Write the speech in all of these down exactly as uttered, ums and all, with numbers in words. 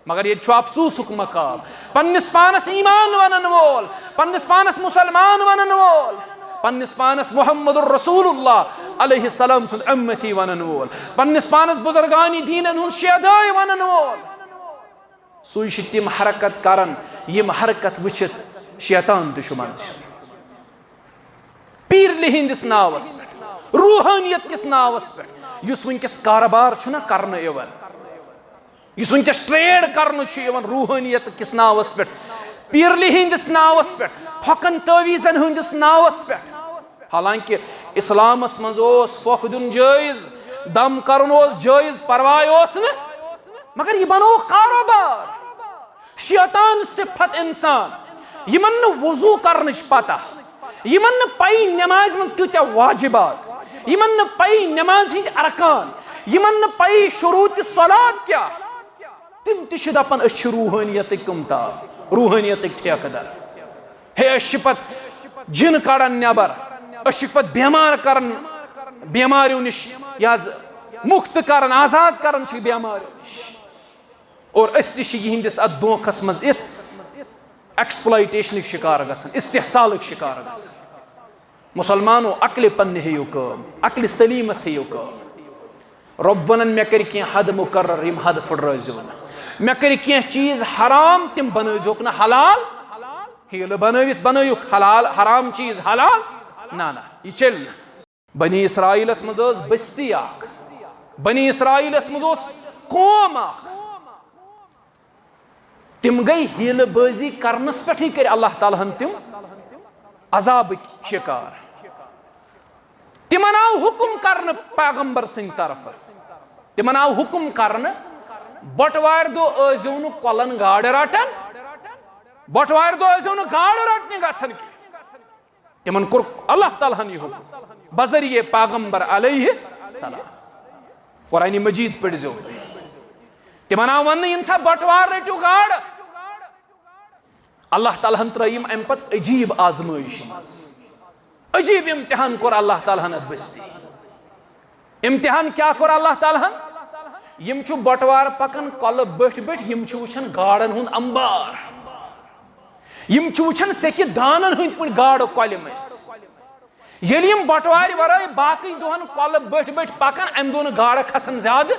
مگر ییٚتہِ چھُ افسوسُک مقام۔ پننِس پانس ایمان ونن وول، پننِس پانس مسلمان ونن وول، پننِس پانس محمد رسول اللہ علیہ السلام سُنٛد امتی ونن وول، پننِس پانس بزرگانی دینن ہُنٛد شیدٲے ونن وول، سُے چھُ تِم حرکت کران، یِم حرکت وٕچھِتھ شیطان تہِ چھُ منٛدچھان۔ پیٖرلہِ ہٕنٛدِس ناوس پٮ۪ٹھ، روحٲنیت کِس ناوس پٮ۪ٹھ، یُس وٕنکیٚس کارٕبار چھُنہ کرنہٕ یِوان، یُس وٕنکیٚس ٹریڈ کرنہٕ چھُ یِوان روحٲنیت کِس ناوس پٮ۪ٹھ، پیٖرلہِ ہٕنٛدِس ناوس پٮ۪ٹھ، پھۄکن تعویٖزن ہٕنٛدِس ناوس پٮ۪ٹھ۔ حالانکہ اسلامس منٛز اوس پھۄکھ دیُن جٲیز، دم کرُن اوس جٲیز، پرواے اوس نہٕ، مگر یہِ بنوو کاروبار۔ شیطان صفت انسان، یِمن نہٕ وضو کرنٕچ پتہ، یِمن نہٕ پَیی نمازِ منٛز کۭتیاہ واجبات، یِمن نہٕ پَیی نمازِ ہٕنٛدۍ ارکان، یِمن نہٕ پَیی شروٗط صلات کیٛاہ، تِم تہِ چھِ دپان أسۍ چھِ روحٲنیتٕکۍ کُمتاب، روحٲنیتٕکۍ ٹھیکہٕ در۔ ہے، أسۍ چھِ پتہٕ جِن کڑان نٮ۪بر، أسۍ چھِکھ پتہٕ بٮ۪مار کران، بٮ۪ماریو نِش، یہِ حظ مُکت کران، آزاد کران چھِکھ بٮ۪ماریو نِش۔ اور أسۍ تہِ چھِ یِہنٛدِس اتھ دھوکھس منٛز اِتھ ایکسپلائٹیشنٕکۍ شکار گژھان، استحصالٕکۍ شکار گژھان۔ مسلمانو، عقلہِ پننہِ ہیٚیِو کٲم، عقلہِ سلیمس ہیٚیِو کٲم۔ رۄب ونان، مےٚ کٔرۍ کینٛہہ حد مقرر، یِم حد پھٕٹرٲوزیو نہٕ۔ مےٚ کٔرۍ کینٛہہ چیٖز حرام، تِم بنٲوزیوکھ نہٕ حلال۔ ہیٖلہٕ بنٲوِتھ بنٲیِکھ حلال، حرام چیٖز حلال؟ نہ، نہ، یہِ چلہِ نہٕ۔ بنی اسرائیلس منٛز ٲس بستی اکھ، بنی اسرائیلس منٛز اوس قوم اکھ، تِم گٔے ہیٖلہٕ بٲزی کرنس پٮ۪ٹھٕے کٔرۍ اللہ تعالیٰ ہن تِم عذابٕکۍ شکار۔ تِمن آو حکم کرنہٕ پیغمبر سٕنٛدِ طرفہٕ، تِمن آو حکم کرنہٕ، بٹوارِ دۄہ ٲسۍزیو نہٕ کۄلن گاڈٕ رٹان، بٹوارِ دۄہ ٲسۍزیو نہٕ گاڈٕ رٹنہِ گژھان کینٛہہ۔ تِمن کوٚر اللہ تعالیٰ ہن یہِ حکم بذریعہ پیغمبر علیہ السلام۔ قرآن مجید پٔرۍزیو تُہۍ۔ تِمن آو وننہٕ، ییٚمہِ ساتہٕ بٹوار رٔٹِو گاڈٕ، اللہ تعالیٰ ہن ترٲے یِم امہِ پتہٕ عجیب آزمٲیشہِ منٛز۔ عجیب امتحان کوٚر اللہ تعالیٰ ہن اتھ بستی۔ امتحان کیٛاہ کوٚر اللہ تعالیٰ ہن؟ یِم چھِ بٹوار پکان کۄلہٕ بٔٹھۍ بٔٹھۍ، یِم چھِ وٕچھان گاڈن ہُنٛد انبار، یِم چھِ وٕچھان سیٚکہِ دانن ہٕنٛدۍ پٲٹھۍ گاڈٕ کۄلہِ مٔنٛزۍ۔ ییٚلہِ یِم بٹوارِ ورٲے باقٕے دۄہن کۄلہٕ بٔٹھۍ بٔٹھۍ پکان، امہِ دۄہ نہٕ گاڈٕ کھسان زیادٕ،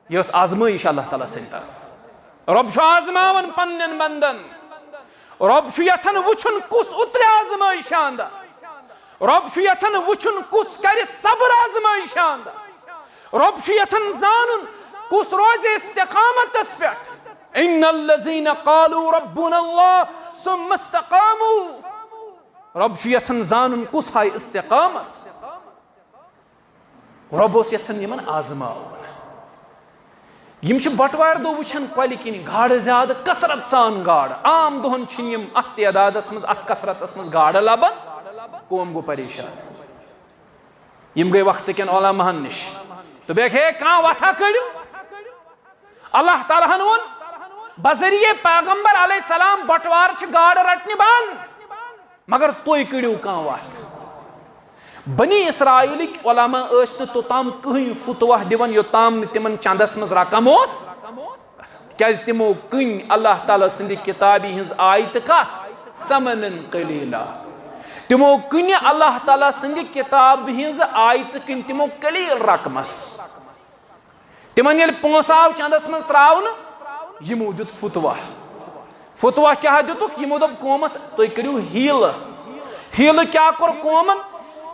یہِ ٲس آزمٲیش اللہ تعالیٰ سٕنٛدِ طرفہٕ۔ رۄب چھُ آزماوان پننٮ۪ن بندن۔ رۄب چھُ یژھان وٕچھُن کُس اُترِ آزمٲیشہِ اندر۔ رۄب چھُ یژھان وٕچھُن کُس کرِ صبر آزمٲیشہِ اندر۔ رۄب چھُ یژھان زانُن کُس روزِ استقامتس پٮ۪ٹھ۔ ان الذین قالوا ربنا اللہ ثم استقاموا۔ رۄب چھُ یژھان زانُن کُس ہایہِ استقامت۔ رۄب اوس یژھان یِمن آزماوُن۔ یِم چھِ بٹوارِ دۄہ وٕچھان کۄلہِ کِنۍ گاڈٕ زیادٕ، کثرت سان گاڈٕ۔ عام دۄہن چھِنہٕ یِم اتھ تعدادس منٛز، اتھ کثرتس منٛز گاڈٕ لبان۔ قوم گوٚو پریشان۔ یِم گٔے وقتہٕ کٮ۪ن علماہن نِش۔ دوٚپکھ، ہے، کانٛہہ وتھا کٔڑِو۔ اللہ تعالیٰ ہن ووٚن بذریعہ پیغمبر علیہ السلام، بٹوار چھِ گاڈٕ رٹنہِ بنٛد، مگر تُہۍ کٔڑِو کانٛہہ وتھ۔ بنی اسرائیلٕکۍ علماء ٲسۍ نہٕ توٚتام کٕہٕنۍ فتویٰ دِوان، یوٚتام نہٕ تِمن چندس منٛز رقم اوس گژھان۔ کیازِ تِمو کٕنۍ اللہ تعالیٰ سٕنٛدِ کتابہِ ہٕنٛز آیتہٕ کتھ؟ ثمناً قلیلا۔ تِمو کٕنہِ اللہ تعالیٰ سٕنٛدِ کتابہِ ہٕنٛز آیتہٕ کٕنۍ تِمو قلیل رقمس۔ تِمن ییٚلہِ پونٛسہٕ آو چندس منٛز تراونہٕ، یِمو دیُت فتویٰ۔ فتویٰ کیٛاہ دِتُکھ؟ یِمو دوٚپ قومس، تُہۍ کٔرِو حیلہٕ۔ حیلہٕ کیٛاہ کوٚر قومن؟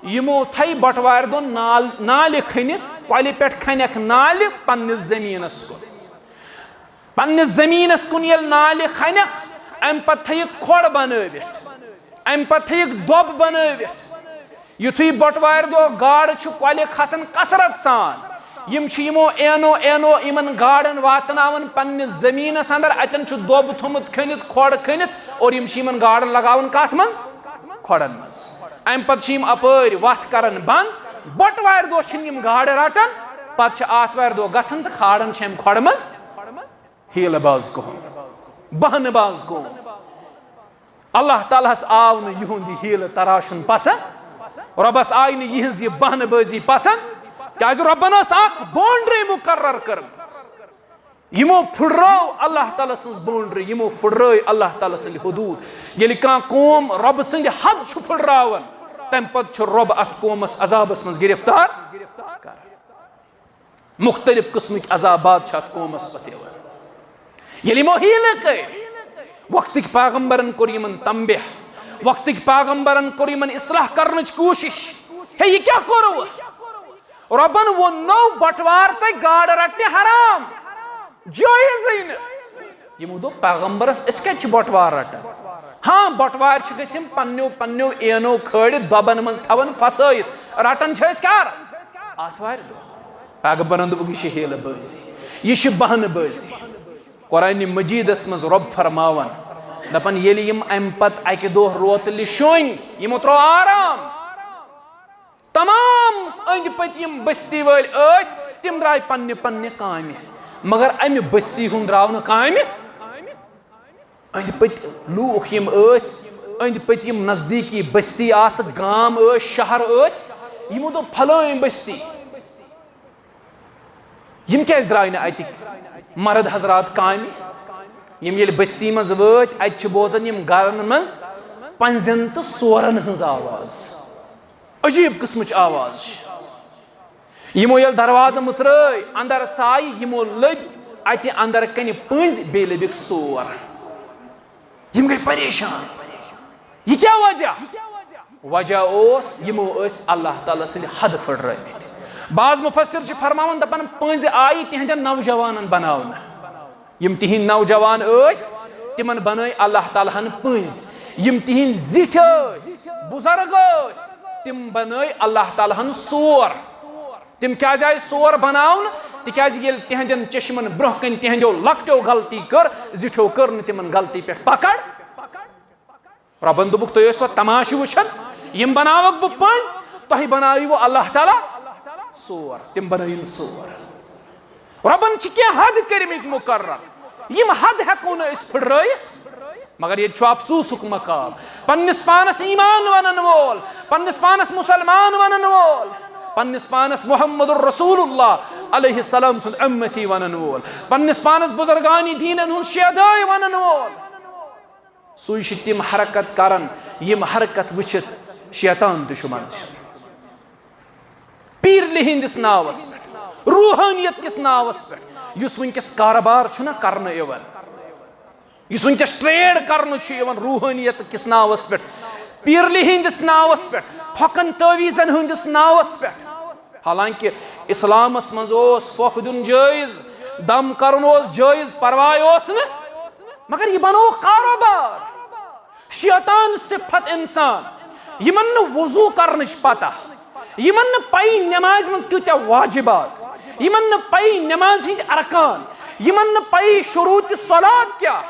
یِمو تھایہِ بٹوارِ دۄہ نال-، نالہِ کھٔنِتھ، کۄلہِ پٮ۪ٹھ کھنٮ۪کھ نالہِ پننِس زٔمیٖنس کُن۔ پننِس زٔمیٖنس کُن ییٚلہِ نالہِ کھنٮ۪کھ، امہِ پتہٕ تھٲیِکھ کھۄڑ بنٲوِتھ، امہِ پتہٕ تھٲیِکھ دۄب بنٲوِتھ۔ یُتھُے بٹوارِ دۄہ گاڈٕ چھِ کۄلہِ کھسان کثرت سان، یِم چھِ یِمو اینو اینو یِمن گاڈن واتناوان پننِس زٔمیٖنس اندر، اتٮ۪ن چھُ دۄب تھوٚمُت کھٔنِتھ، کھۄڑ کھٔنِتھ، اور یِم چھِ یِمن گاڈن لگاوان کتھ منٛز؟ کھۄڑن منٛز۔ امہِ پتہٕ چھِ یِم اپٲرۍ وتھ کران بنٛد۔ بٹوارِ دۄہ چھِنہٕ یِم گاڈٕ رٹان، پتہٕ چھِ آتھوارِ دۄہ گژھان تہٕ کھالان چھِ امہِ کھۄڑ منٛز۔ حیلہٕ باز قوم، بہانہٕ باز قوم۔ اللہ تعالیٰ ہس آو نہٕ یِہُنٛد یہِ حیلہٕ تراشُن پسنٛد، رۄبس آیہِ نہٕ یِہٕنٛز یہِ بہانہٕ بٲزی پسنٛد، کیازِ رۄبن ٲس اکھ باؤنڈری مقرر کٔرمٕژ۔ یِمو پھٕٹرٲو اللہ تعالیٰ سٕنٛز باؤنڈری، یِمو پھٕٹرٲے اللہ تعالیٰ سٕنٛدۍ حدوٗد۔ ییٚلہِ کانٛہہ قوم رۄبہٕ سٕنٛدِ حد چھُ پھٕٹراوان، تَمہِ پتہٕ چھُ رۄب اَتھ قومَس عذابَس منٛز گرفتار کران۔ مُختٔلِف قٕسمٕکۍ عذابات چھِ اَتھ قومَس پتہٕ یِوان۔ ییٚلہِ یِمو حیٖلہٕ کٔرۍ، وقتٕکۍ پیغمبرن کوٚر یِمن تنبیہ، وقتٕکۍ پیغمبرن کوٚر یِمن اصلاح کرنٕچ کوٗشش۔ ہے، یہِ کیٛاہ کوٚروٕ؟ رۄبن ووٚن نو بٹوار تہٕ گاڈٕ رٹنہِ حرام، جٲیزٕے نہٕ۔ یِمو دوٚپ پیغمبرس، أسۍ کتہِ چھِ بٹوار رٹان؟ ہاں، بٹوارِ چھِ گٔژھۍ یِم پننیو پننیو اینو کھٲلِتھ دۄبن منٛز تھاوان پھسٲیِتھ، رٹان چھِ أسۍ کر؟ آتھوارِ دۄہ۔ پیغمبرن دوٚپُکھ، یہِ چھِ حیلہٕ بٲزی، یہِ چھِ بہانہٕ بٲزی۔ قرآن مجیدس منٛز رۄب فرماوان، دپان، ییٚلہِ یِم امہِ پتہٕ اکہِ دۄہ روتلہِ شوٚنگۍ، یِمو ترٛوو آرام۔ تمام أنٛدۍ پٔتۍ یِم بستی وٲلۍ ٲسۍ، تِم درٛاے پننہِ پننہِ کامہِ۔ مگر امہِ بستی ہُنٛد درٛاو نہٕ کامہِ۔ أنٛدۍ پٔتۍ لوٗکھ یِم ٲسۍ، أنٛدۍ پٔتۍ یِم نزدیٖکی بستی آسہٕ، گام ٲسۍ، شہر ٲسۍ، یِمو دوٚپ، فلٲنۍ بستی، یِم کیٛازِ درٛاے نہٕ اتِکۍ مرد حضرات کامہِ؟ یِم ییٚلہِ بستی منٛز وٲتۍ، اتہِ چھِ بوزان یِم گرن منٛز پنٛزٮ۪ن تہٕ سورن ہٕنٛز آواز، عجیٖب قٕسمٕچ آواز چھِ۔ یِمو ییٚلہِ دروازٕ مُژرٲے، اندر ژایہِ، یِمو لٔبۍ اتہِ اندر کنہِ پٔنٛزۍ، بیٚیہِ لٔبِکھ سور۔ یِم گٔے پریشان۔ یہِ کیٛاہ وجہ؟ وجہ اوس، یِمو ٲسۍ اللہ تعالیٰ سٕنٛدِ حد پھٕٹرٲومٕتۍ۔ بعض مفسر چھِ فرماوان، دپان، پٔنٛزۍ آیہِ تِہنٛدٮ۪ن نوجوانن بناونہٕ۔ یِم تِہنٛدۍ نوجوان ٲسۍ، تِمن بنٲے اللہ تعالیٰ ہن پٔنٛزۍ۔ یِم تِہنٛدۍ زِٹھۍ ٲسۍ، بُزرگ ٲسۍ، تِم بنٲے اللہ تعالیٰ ہن سور۔ تِم کیٛازِ آیہِ سور بناونہٕ؟ تِکیٛازِ ییٚلہِ تِہنٛدٮ۪ن چشمن برٛونٛہہ کنہِ تِہنٛدیو لۄکٹیو غلطی کٔر، زِٹھیو کٔر نہٕ تِمن غلطی پٮ۪ٹھ پکڑ۔ رۄبن دوٚپُکھ، تُہۍ ٲسوا تماشہٕ وٕچھان؟ یِم بناوکھ بہٕ پٔنٛزۍ، تۄہہِ بنٲیِو اللہ تعالیٰ سور۔ تِم بنٲیِن سور۔ رۄبن چھِ کینٛہہ حد کٔرمٕتۍ مُقرر، یِم حد ہٮ۪کو نہٕ أسۍ پھٕٹرٲیِتھ۔ مگر ییٚتہِ چھُ افسوسُک مقام، پننِس پانس ایمان ونن وول، پننِس پانس مسلمان ونن وول، پننِس پانس محمد رسول اللہ علیہ السلام سُنٛد اُمتی ونن وول، پننِس پانس بزرگان دینن ہُنٛد شیدٲے ونن وول۔ سُے چھِ تِم حرکت کران، یِم حرکت وٕچھِتھ شیطان تہِ چھُ منٛدچھان۔ پیٖرلہِ ہٕنٛدِس ناوس پٮ۪ٹھ، روحٲنیت کِس ناوس پٮ۪ٹھ، یُس وٕنکیٚس کارٕبار چھُنہ کرنہٕ یِوان، یُس وٕنکیٚس ٹریڈ کرنہٕ چھُ یِوان روحٲنیت کِس ناوس پٮ۪ٹھ، پیٖرلہِ ہٕنٛدِس ناوس پٮ۪ٹھ، پھۄکن تعویٖزن ہٕنٛدِس ناوس پٮ۪ٹھ۔ حالانکہ اسلامس منٛز اوس پھۄکھ دیُن جٲیز، دم کرُن اوس جٲیز، پرواے اوس نہٕ، مگر یہِ بنووُکھ کاروبار۔ شیطان صفت انسان، یِمن نہٕ وضو کرنٕچ پتہ، یِمن نہٕ پَیی نمازِ منٛز کۭتیاہ واجبات، یِمن نہٕ پَیی نمازِ ہٕنٛدۍ ارکان، یِمن نہٕ پَیی شروٗط صلات کیٛاہ،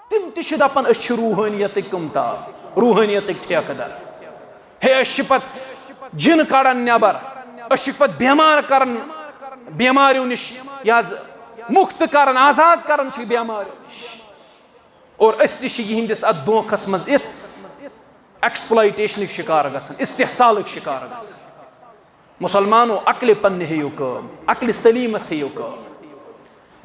تِم تہِ چھِ دپان، أسۍ چھِ روحٲنیتٕکۍ کُمتاب، روحٲنیتٕکۍ ٹھیکہٕ در۔ ہے، أسۍ چھِ پتہٕ جِن کڑان نٮ۪بر، أسۍ چھِکھ پتہٕ بٮ۪مار کران، بٮ۪ماریو نِش، یہِ حظ، مُکت کران، آزاد کران چھِکھ بٮ۪ماریو نِش۔ اور أسۍ تہِ چھِ یِہنٛدِس اتھ دھوکھس منٛز اِتھ ایکسپلائٹیشنٕکۍ شکار گژھان، استحصالٕکۍ شکار گژھان۔ مسلمانو، عقلہِ پننہِ ہیٚیِو کٲم، عقلہِ سلیمس ہیٚیِو کٲم۔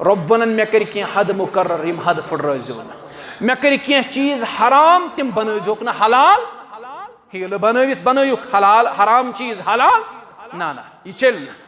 رۄب ونان، مےٚ کٔرۍ کینٛہہ حد مقرر، یِم حد پھٕٹرٲوزیو نہٕ۔ مےٚ کٔرۍ کینٛہہ چیٖز حرام، تِم بنٲوزیوکھ نہٕ حلال۔ ہیلہٕ بنٲوِتھ بنٲیِکھ حلال، حرام چیٖز حلال؟ نہ، نہ، یہِ چلہِ نہٕ۔